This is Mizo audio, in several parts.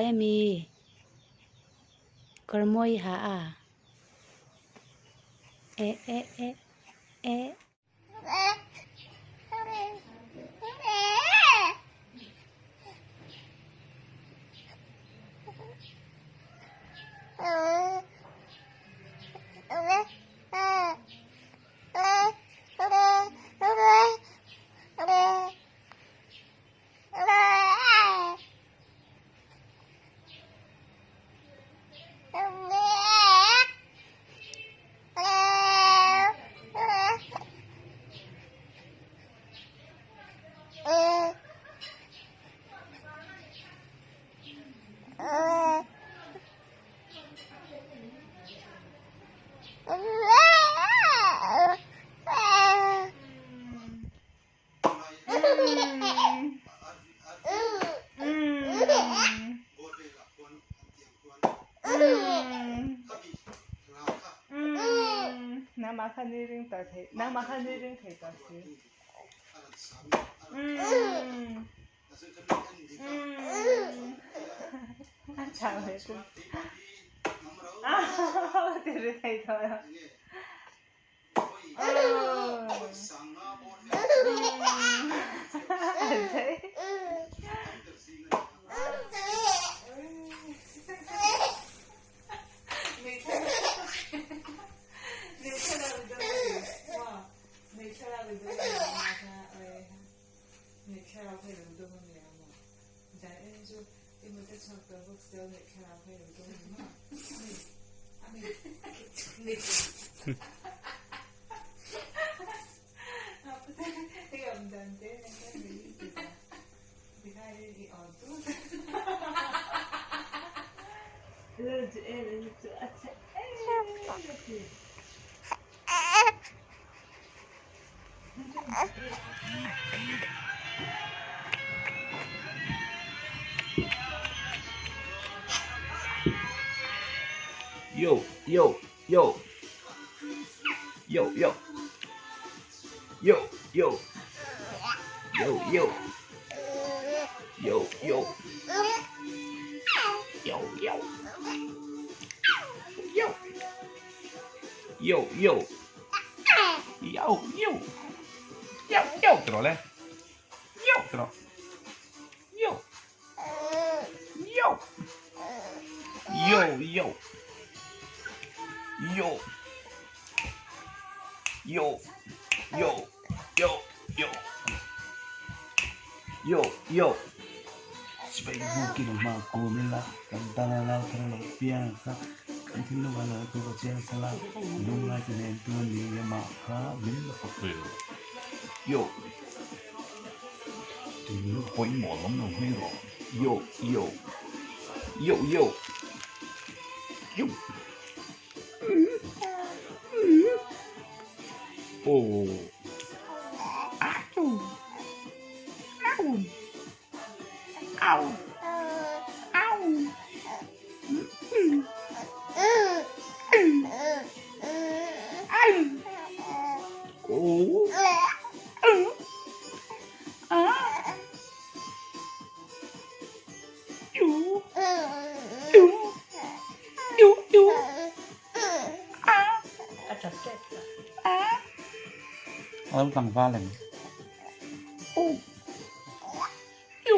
Fai ami? Kawr mawi i ha a? Eh eh eh eh. Yo yo yo yo yo yo yo yo yo yo yo yo yo yo yo yo yo yo yo yo tro le yo tro yo yo yo yo yo yo yo yo yo yo yo Yo yo yo yo yo oh ow ow ow ow oh ah you you you you ah ah Alo tlangval em oh you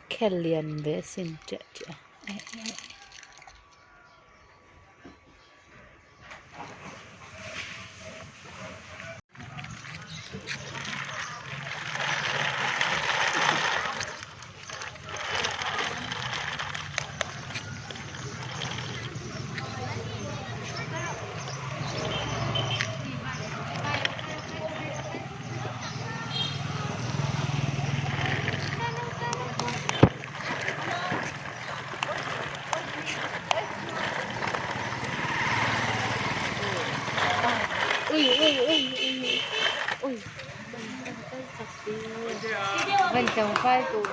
Khel lian ve asin ṭiah ṭiah a eh eh. Ui ui ui ui ui Vẫn trồng khoai tụ.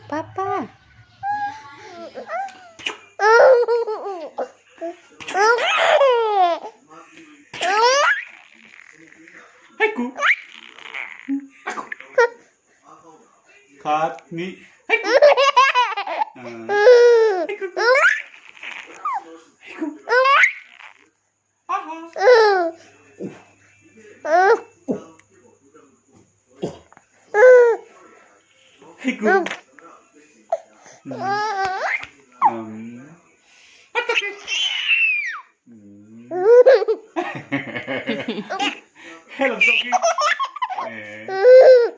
Papa. Haiku. Khat ni. Haiku. Haiku. Haiku. Aha. Haiku. Helam soki.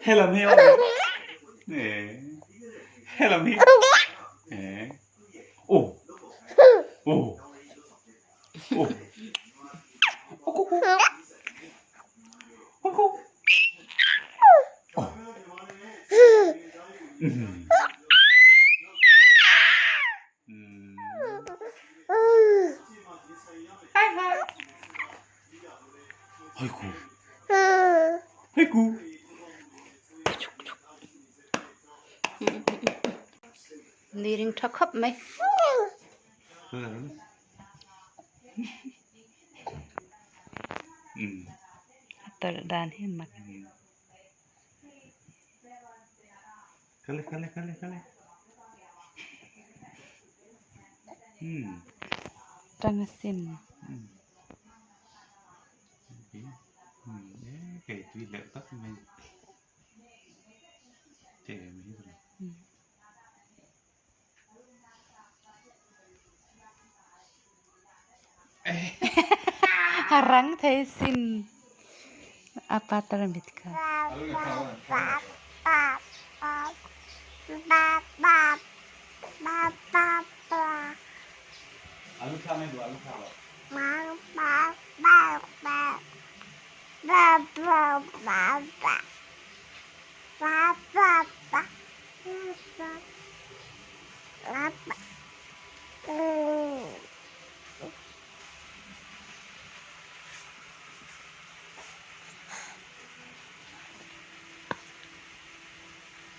Helam heo. Helam hi. Oh. Oh. Oh. Oh. Oh. 아이고. 아이고. Ni ring tha khawp mai. A tawlh dan hi a mak. Kale kale kale kale. Tang asin. Kể tuy lệ tóc mình. Trẻ mình rồi. Harang thei sin. Apa taramit ka? Alu tha mai du alu tha lo.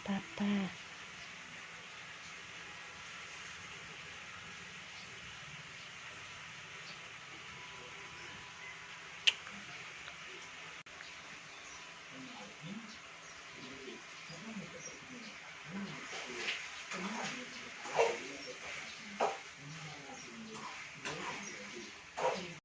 Papa.